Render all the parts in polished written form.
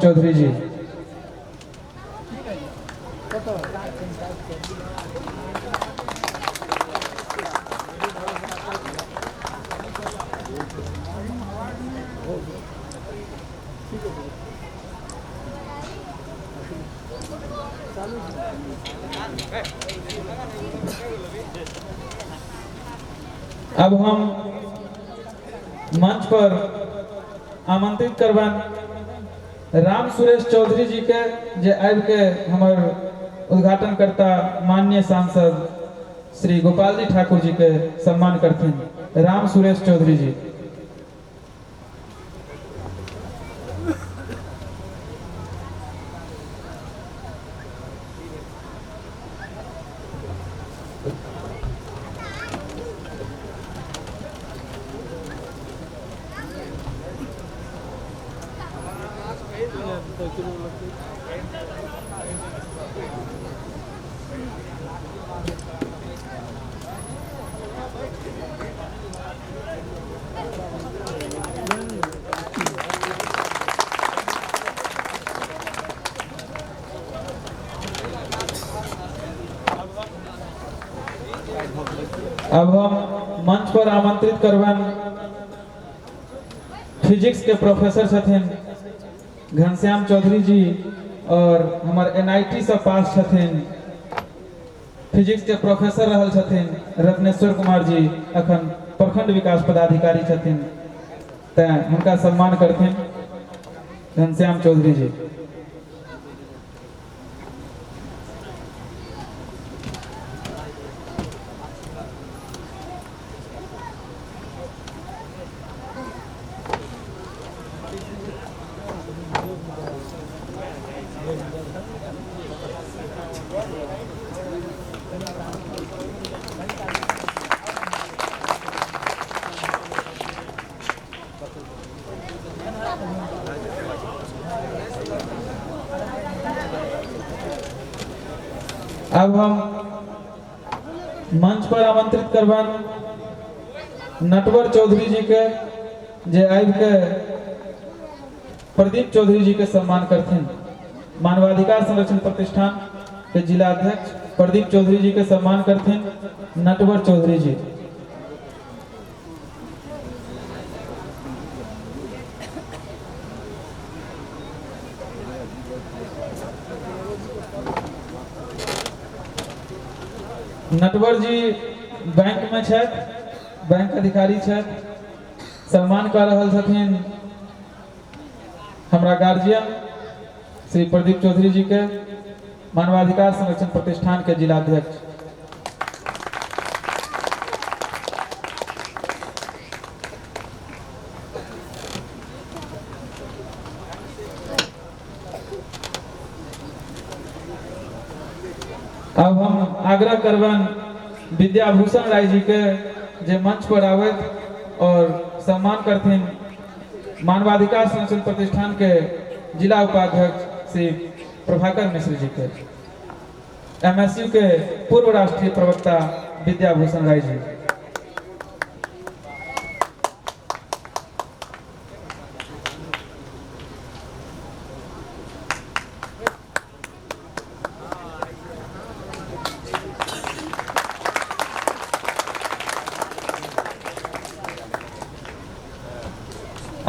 चौधरी जी। अब हम मंच पर आमंत्रित करबनि राम सुरेश चौधरी जी के, जे आबि के हमर उद्घाटनकर्ता माननीय सांसद श्री गोपाल जी ठाकुर जी के सम्मान करथिन। राम सुरेश चौधरी जी। अब हम मंच पर आमंत्रित करबनि फिजिक्स के प्रोफेसर छथिन घनश्याम चौधरी जी और हमर एनआईटी से पास छथिन, फिजिक्स के प्रोफेसर रहल छथिन रत्नेश्वर कुमार जी, अखन प्रखंड विकास पदाधिकारी छथिन, तैं हुनका सम्मान करथिन घनश्याम चौधरी जी। अब हम मंच पर आमंत्रित करबनि नटवर चौधरी जी के, जे आबि के प्रदीप चौधरी जी के सम्मान करथिन। मानवाधिकार संरक्षण प्रतिष्ठान के जिला अध्यक्ष प्रदीप चौधरी जी के सम्मान करथिन नटवर चौधरी जी। नटवर जी बैंक में छथि, बैंक अधिकारी छथि, सम्मान कऽ रहल छथिन हमरा गार्जियन श्री प्रदीप चौधरी जी के, मानवाधिकार संरक्षण प्रतिष्ठान के जिलाध्यक्ष। अब हम आग्रह करबनि विद्याभूषण राय जी के जे मंच पर आबथि और सम्मान करथिन मानवाधिकार संरक्षण प्रतिष्ठान के जिला उपाध्यक्ष श्री प्रभाकर मिश्र जी के, एमएसयू के पूर्व राष्ट्रीय प्रवक्ता विद्याभूषण राय जी।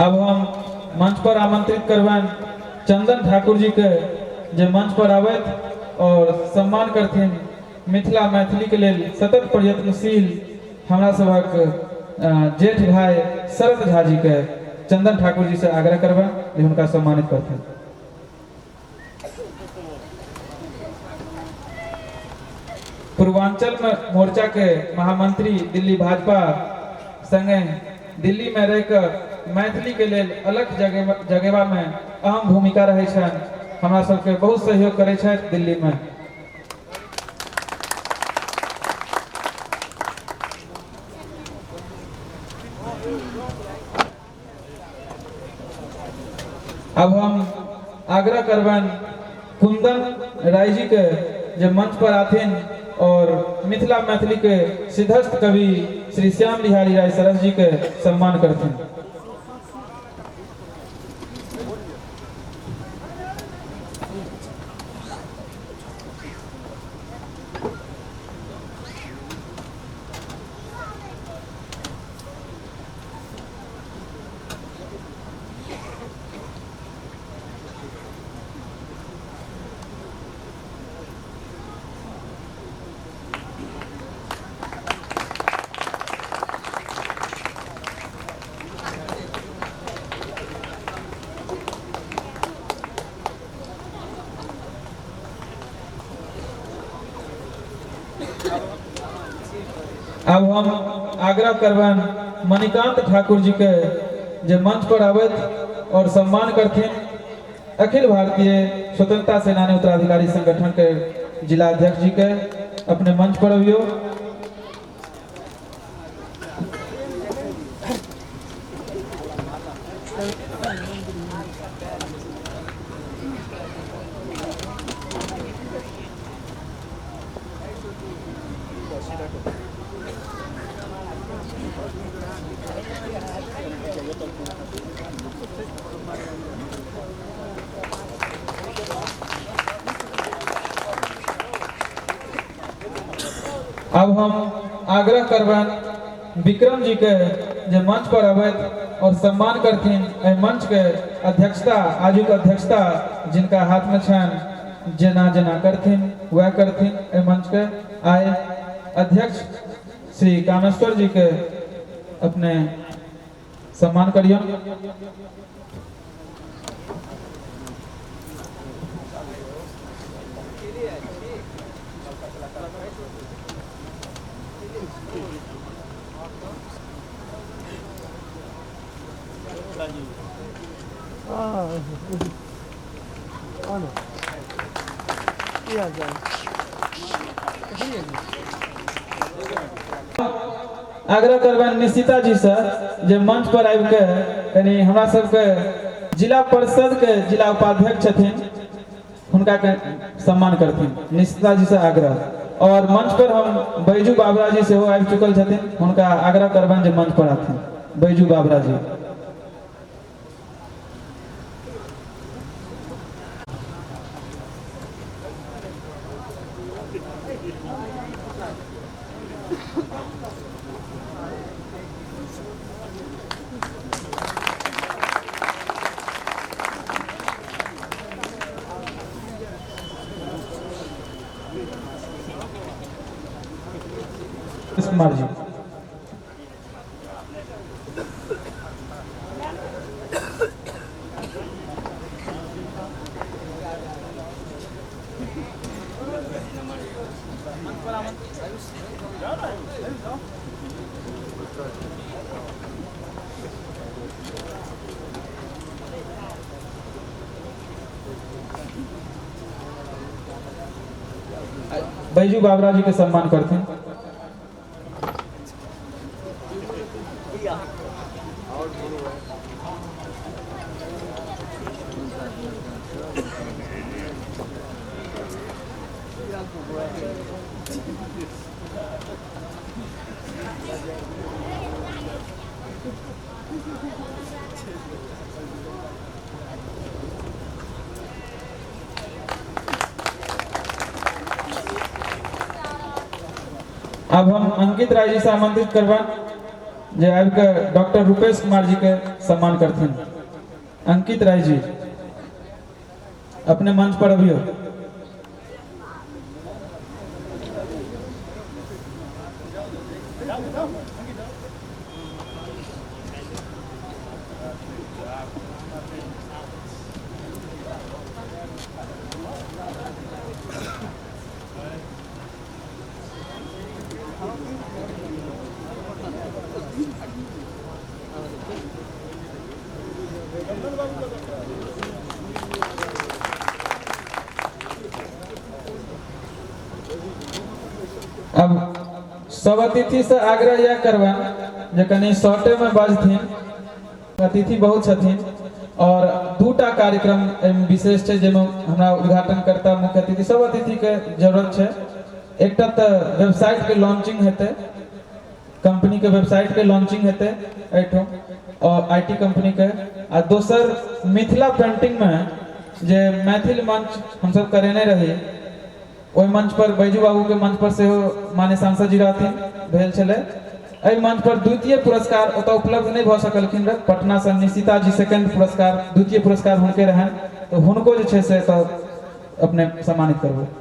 अब हम मंच पर आमंत्रित करबनि चंदन ठाकुर जी के, जे मंच पर आबथि और सम्मान करथिन मिथिला मैथिली के लेल सतत प्रयत्नशील हमरा सभक जेठ भाई शरद झा जी के। चंदन ठाकुर जी से आग्रह करबनि जे हुनका सम्मानित करथिन। पूर्वांचल में मोर्चा के महामंत्री दिल्ली भाजपा संगे दिल्ली में रह के मैथिली के लेल अलग जगेबा में अहम भूमिका रहे छनि, हमरा सबके बहुत सहयोग करै छथि दिल्ली में। अब हम आग्रह करबनि कुंदन राय जी के जे मंच पर आथिन और मिथिला मैथिली के सिद्धस्थ कवि श्री श्याम बिहारी राय सरस जी के सम्मान करथिन। आब हम आग्रह करबनि मणिकांत ठाकुर जी के जे मंच पर आबथि और सम्मान करथिन अखिल भारतीय स्वतंत्रता सेनानी उत्तराधिकारी संगठन के जिला अध्यक्ष जी के। अपने मंच पर अबियो। अब हम आग्रह करबनि विक्रम जी के जे मंच पर अबैत और सम्मान करथिन एहि मंच के अध्यक्षता, आजुक अध्यक्षता जिनका हाथ में छनि, जेना जेना करथिन वएह करथिन एहि मंच के। आइ अध्यक्ष श्री कामेश्वर जी के अपने सम्मान करियौ। आग्रह करबनि निशिता जी से जे मंच पर आबि के कनि हमरा सबके जिला परिषद के जिला उपाध्यक्ष छथिन हुनका के सम्मान करथिन, निशिता जी से आग्रह। और मंच पर हम बैजू बाबरा जी सेहो आबि चुकल छथिन, हुनका आग्रह करबनि जे मंच पर आथिन बैजू बाबरा जी। कुमार जी। बैजू बाबरा जी के सम्मान करथिन। अब हम अंकित राय जी से आमंत्रित करबा जे आबि के डॉक्टर रुपेश कुमार जी के सम्मान करथिन। अंकित राय जी अपने मंच पर अबियो। अब सब अतिथि से आग्रह यह करबनि जे कनि शॉर्टे में बाजथिन, अतिथि बहुत छथिन और दूटा कार्यक्रम एहिमे विशेष छै जाहिमे हमरा उद्घाटनकर्ता मुख्य अतिथि सब अतिथि के जरूरत छै। एकटा तऽ वेबसाइट के लॉन्चिंग हेतै, कंपनी के वेबसाइट के लॉन्चिंग हेतै एहिठाम और IT company के, आ दोसर मिथिला पेंटिंग में जे मैथिल मंच हमसब करेने रही ओहि मंच पर बैजू बाबू के मंच पर सेहो माननीय सांसद जी रहथिन भेल छलै। एहि मंच पर द्वितीय पुरस्कार ओतऽ उपलब्ध नहि भऽ सकलखिन रह, पटना से निशिता जी सेकंड पुरस्कार द्वितीय पुरस्कार हुनके रहनि, तऽ हुनको जे छै से एतऽ अपने सम्मानित करबै।